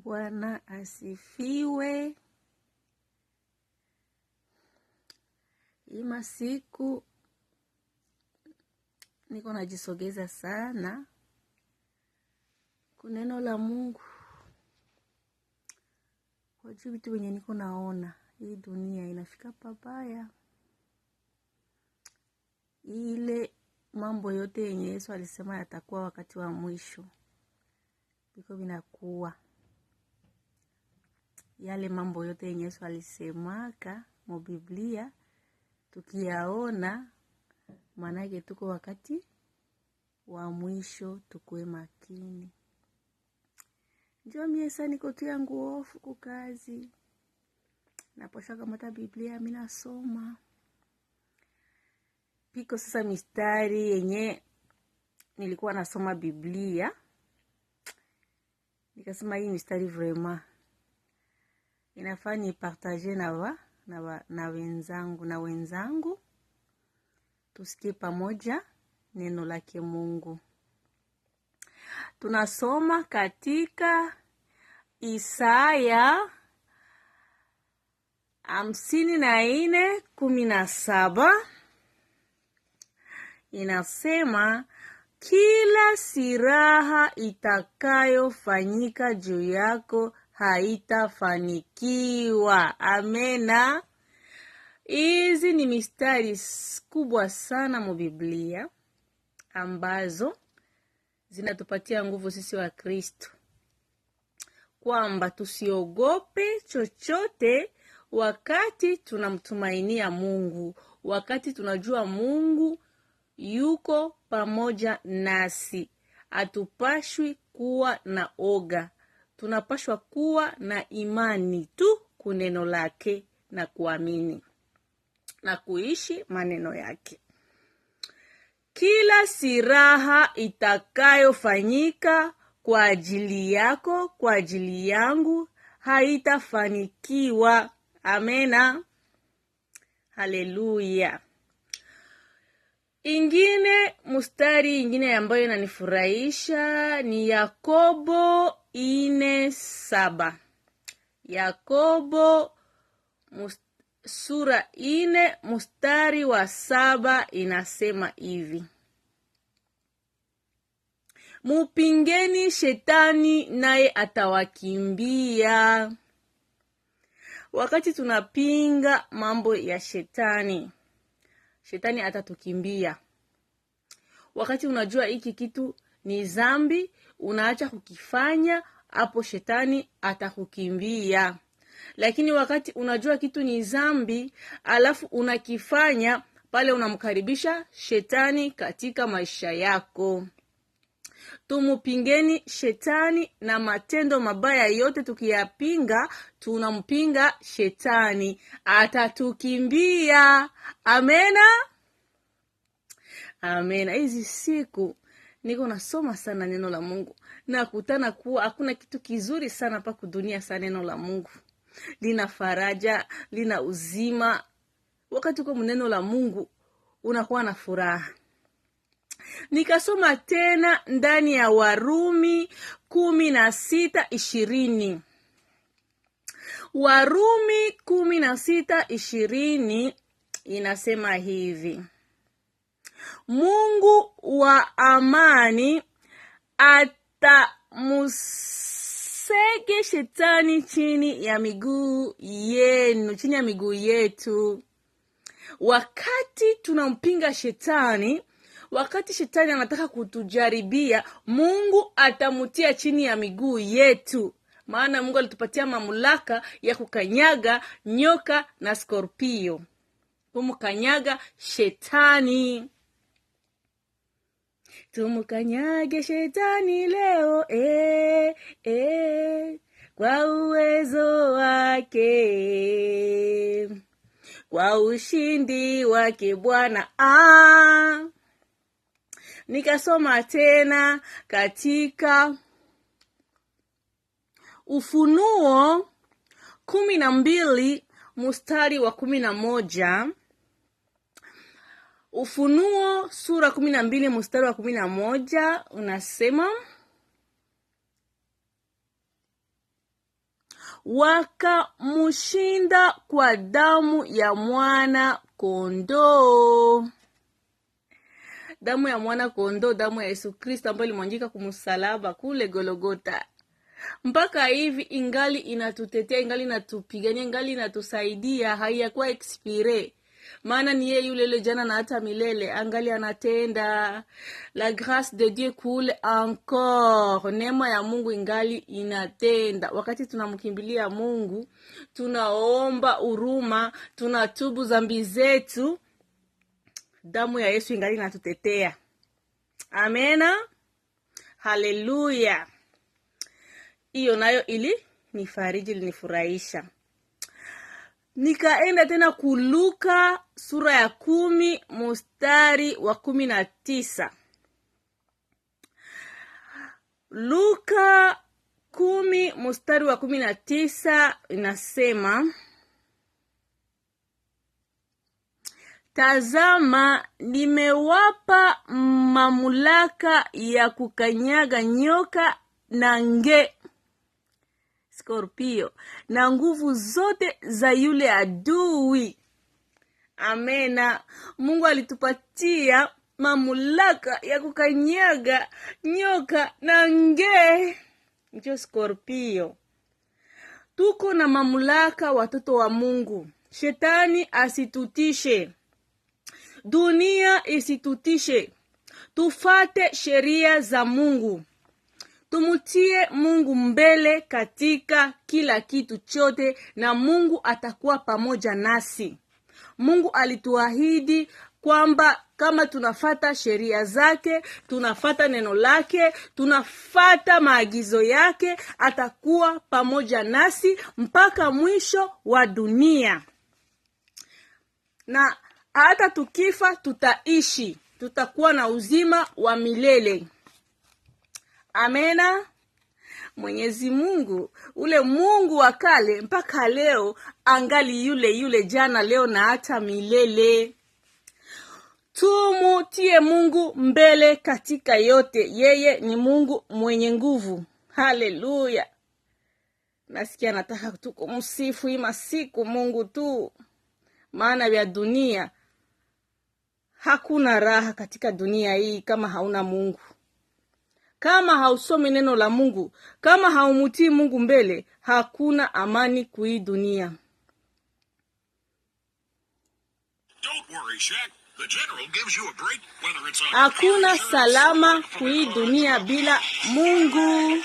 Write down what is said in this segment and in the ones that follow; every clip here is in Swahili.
Bwana asifiwe. Hii masiku niko najisogeza sana kuneno la Mungu kwa juu vitu venye niko naona hii dunia inafika pabaya. Ile mambo yote yenye Yesu alisema yatakuwa wakati wa mwisho viko vinakuwa. Yale mambo yote yenye Yesu alisemaka mu Biblia tukiyaona, maanake tuko wakati wa mwisho, tukuwe makini. Njo mie sa niko tu yangu ofu kukazi, naposha kamata Biblia mi nasoma piko sasa mistari yenye nilikuwa nasoma Biblia, nikasema hii mistari vraiment inafaa ni partage na wenzangu tusikie pamoja neno lake Mungu. Tunasoma katika Isaya 54:17 inasema, kila siraha itakayofanyika juu yako haitafanikiwa. Amena. Hizi ni mistari kubwa sana mu Biblia ambazo zinatupatia nguvu sisi wa Kristo kwamba tusiogope chochote wakati tunamtumainia Mungu, wakati tunajua Mungu yuko pamoja nasi. Hatupashwi kuwa na oga, tunapashwa kuwa na imani tu kuneno lake na kuamini na kuishi maneno yake. Kila siraha itakayofanyika kwa ajili yako, kwa ajili yangu, haitafanikiwa. Amena, haleluya. Ingine mustari ingine ambayo inanifurahisha ni Yakobo 4:7. Yakobo sura 4 mstari wa 7 inasema hivi: mupingeni shetani naye atawakimbia. Wakati tunapinga mambo ya shetani, shetani atatukimbia. Wakati unajua hiki kitu ni zambi, unaacha kukifanya, hapo shetani atakukimbia. Lakini wakati unajua kitu ni zambi, alafu unakifanya, pale unamkaribisha shetani katika maisha yako. Tumupingeni shetani na matendo mabaya yote tukiyapinga, tunampinga shetani, atatukimbia. Amena, amena. Hizi siku niko nasoma sana neno la Mungu, nakutana kuwa hakuna kitu kizuri sana pa kudunia sana neno la Mungu. Lina faraja, lina uzima. Wakati uko neno la Mungu unakuwa na furaha. Nikasoma tena ndani ya Warumi 16:20. Warumi 16:20 inasema hivi: Mungu wa amani atamusege shetani chini ya miguu yenu, chini ya miguu yetu. Wakati tunampinga shetani, wakati shetani anataka kutujaribia, Mungu atamutia chini ya miguu yetu. Maana Mungu alitupatia mamlaka ya kukanyaga nyoka na skorpio, kumkanyaga shetani. Tumkanyage shetani leo, kwa uwezo wake, kwa ushindi wake Bwana. Nikasoma tena katika Ufunuo 12 mstari wa 11. Ufunuo sura 12 mstari wa 11 unasema, Wakamushinda kwa damu ya mwana kondoo. Damu ya mwana kondoo, damu ya Yesu Kristo ambayo ilimwangika kumsalaba kule Golgota, mpaka hivi ingali inatutetea, ingali inatupigania, ingali inatusaidia, haiyakuwa expiré, maana ni yeye yule yule jana na hata milele, angali anatenda. La grâce de Dieu coule encore, neema ya Mungu ingali inatenda. Wakati tunamkimbilia Mungu, tunaomba huruma, tunatubu zambi zetu, damu ya Yesu ingali inatutetea. Amena, haleluya. Hiyo nayo ili nifariji, ilinifurahisha. Nikaenda tena kuluka sura ya 10 mstari wa 19. Luka 10 mstari wa 19 inasema, tazama, nimewapa mamlaka ya kukanyaga nyoka na nge, scorpio, na nguvu zote za yule adui. Amena. Mungu alitupatia mamlaka ya kukanyaga nyoka na nge, ndio scorpio. Tuko na mamlaka, watoto wa Mungu. Shetani asitutishe, dunia isitutishe. Tufate sheria za Mungu, tumutie Mungu mbele katika kila kitu chote, na Mungu atakuwa pamoja nasi. Mungu alituahidi kwamba kama tunafata sheria zake, tunafata neno lake, tunafata maagizo yake, atakuwa pamoja nasi mpaka mwisho wa dunia. Na hata tukifa tutaishi, tutakuwa na uzima wa milele. Amena. Mwenyezi Mungu, ule Mungu wa kale mpaka leo, angali yule yule jana, leo na hata milele. Tumutie Mungu mbele katika yote. Yeye ni Mungu mwenye nguvu. Haleluya. Nasikia nataka tu kumsifu hii masiku Mungu tu, maana vya dunia hakuna raha katika dunia hii kama hauna Mungu. Kama hausomi neno la Mungu, kama haumutii Mungu mbele, hakuna amani kui dunia. Don't worry, Shaq. The general gives you a break whether it's on Hakuna salama kui dunia bila Mungu.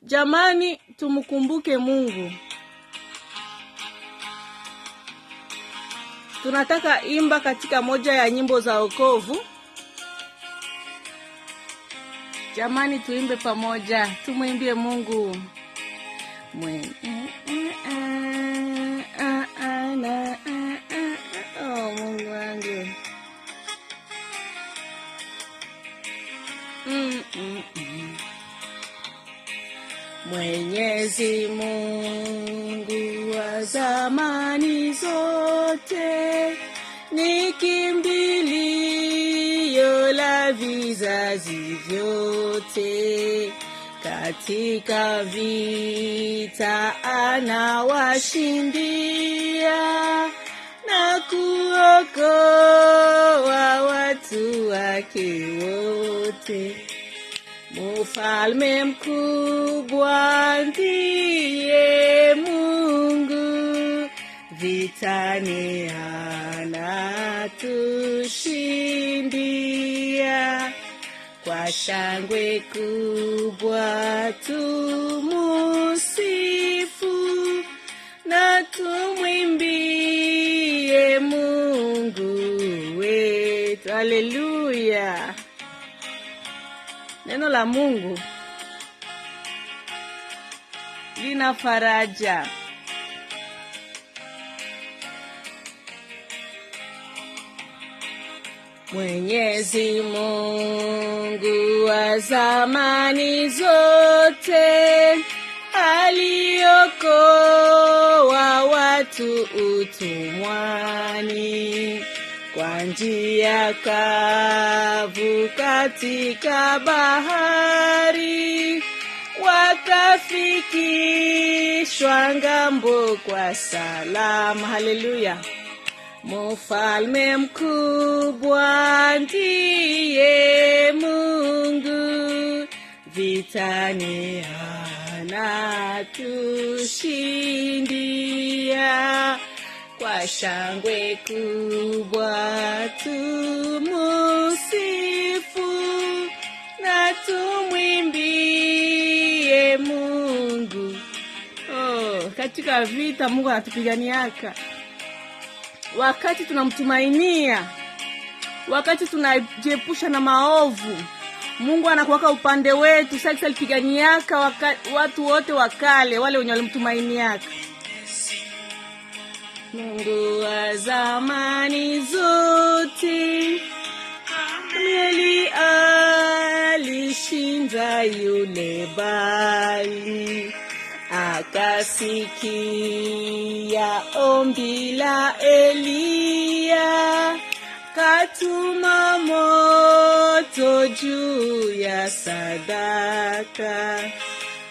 Jamani, tumkumbuke Mungu. Tunataka imba katika moja ya nyimbo za wokovu. Jamani, tuimbe pamoja, tumwimbie Mungu. Mwenye oh, Mungu wangu. Mwenyezi Mungu wa zamani zote, ni kimbilio la vizazi vyote. Katika vita anawashindia na kuokoa watu wake wote. Mfalme mkubwa ndiye Mungu, vitani anatushindia. Kwa shangwe kubwa tumusifu na tumwimbie Mungu wetu. Haleluya. Neno la Mungu lina faraja. Mwenyezi Mungu wa zamani zote, aliokoa watu utumwani, kwa njia kavu katika bahari, wakafikishwa Ngambo kwa salama. Haleluya! Mfalme mkubwa ndiye Mungu, vitani anatushindia. Kwa shangwe kubwa tumusifu na tumwimbie Mungu. Oh, katika vita Mungu anatupiganiaka wakati tunamtumainia, wakati tunajiepusha na maovu, Mungu anakuwaka upande wetu. Sasa alipiganiaka watu wote wakale wale wenye walimtumainiaka. Mungu wa zamani zote, Samueli alishinda yule Bali, akasikia ombi la Eliya, katuma moto juu ya sadaka.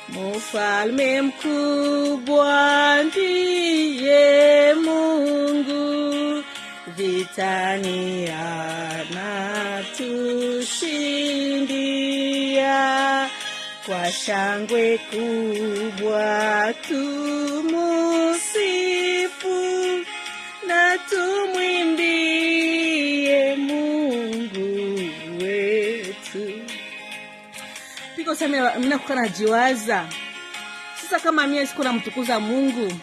Mfalme mkubwa ndiye Mungu, vitani anatushindia. Kwa shangwe kubwa tumusifu na tumwimbie Mungu wetu. Piko sasa mimi nakuwa najiwaza sasa, kama mimi siku namtukuza Mungu,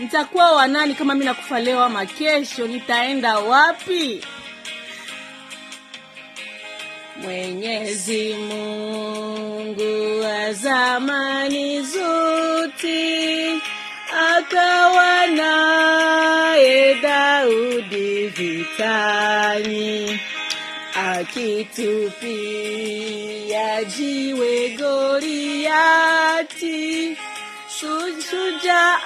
nitakuwa wa nani? Kama mimi nakufa leo ama kesho, nitaenda wapi? Mwenyezi Mungu wa zamani zote akawa naye Daudi vitani, akitupia jiwe Goliati, shujaa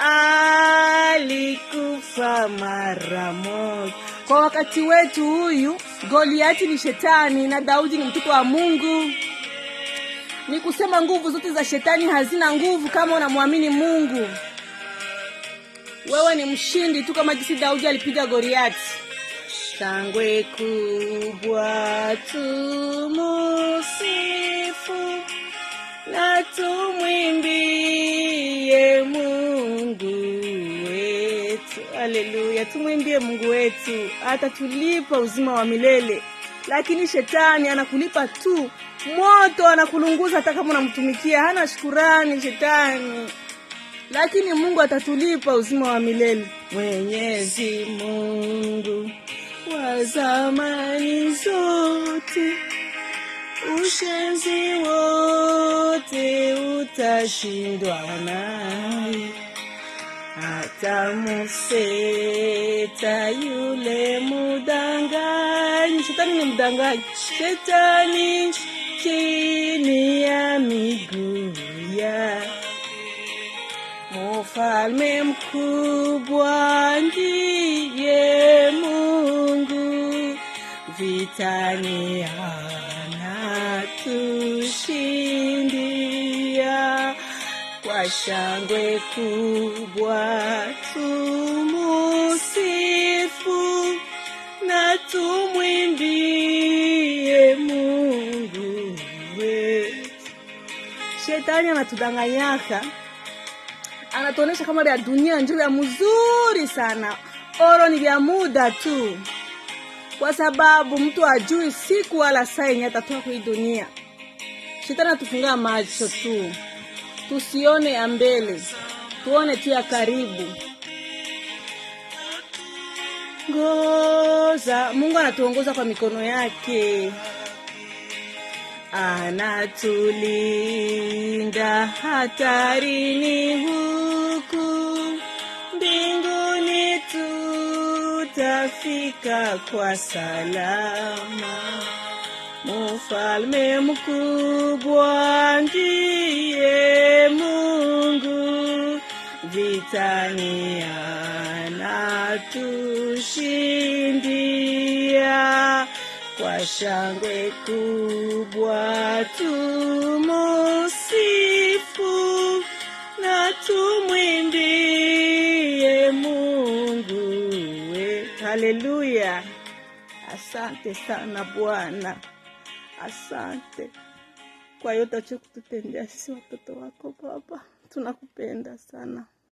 alikufa mara moja. Kwa wakati wetu huyu Goliati ni shetani na Daudi ni mtoto wa Mungu. Ni kusema nguvu zote za shetani hazina nguvu kama unamwamini Mungu. Wewe ni mshindi tu kama jinsi Daudi alipiga Goliati. Shangwe kubwa tumusifu na tumwimbie Mungu wetu. Haleluya, tumwimbie Mungu wetu, atatulipa uzima wa milele. Lakini shetani anakulipa tu moto, anakulunguza hata kama unamtumikia. Hana shukurani shetani, lakini Mungu atatulipa uzima wa milele. Mwenyezi Mungu wa zamani zote, ushenzi wote utashindwa naye, hata museta yule mudanganyi. Shetani ni mdanganyi, shetani chini ya miguu ya Mfalme mkubwa ndiye Mungu, vitani anatushindia. Kwa shangwe kubwa tumusifu na tumwimbie Mungu wetu. Shetani anatudanganyaka, anatuonesha kama vya dunia njo vya mzuri sana, oro ni vya muda tu, kwa sababu mtu ajui siku wala saa yenye atatoka kwa hii dunia. Shetani atufunga macho tu, tusione ya mbele, tuone tu ya karibu. Ngoza Mungu anatuongoza kwa mikono yake, anatulinda hatarini huku mbinguni tutafika kwa salama. Mfalme mkubwa ndiye Mungu, vitani anatushindia. Kwa shangwe kubwa tumusifu na tumwimbie Haleluya! Asante sana Bwana, asante kwa yote acho kututendea sisi watoto wako Baba, tunakupenda sana.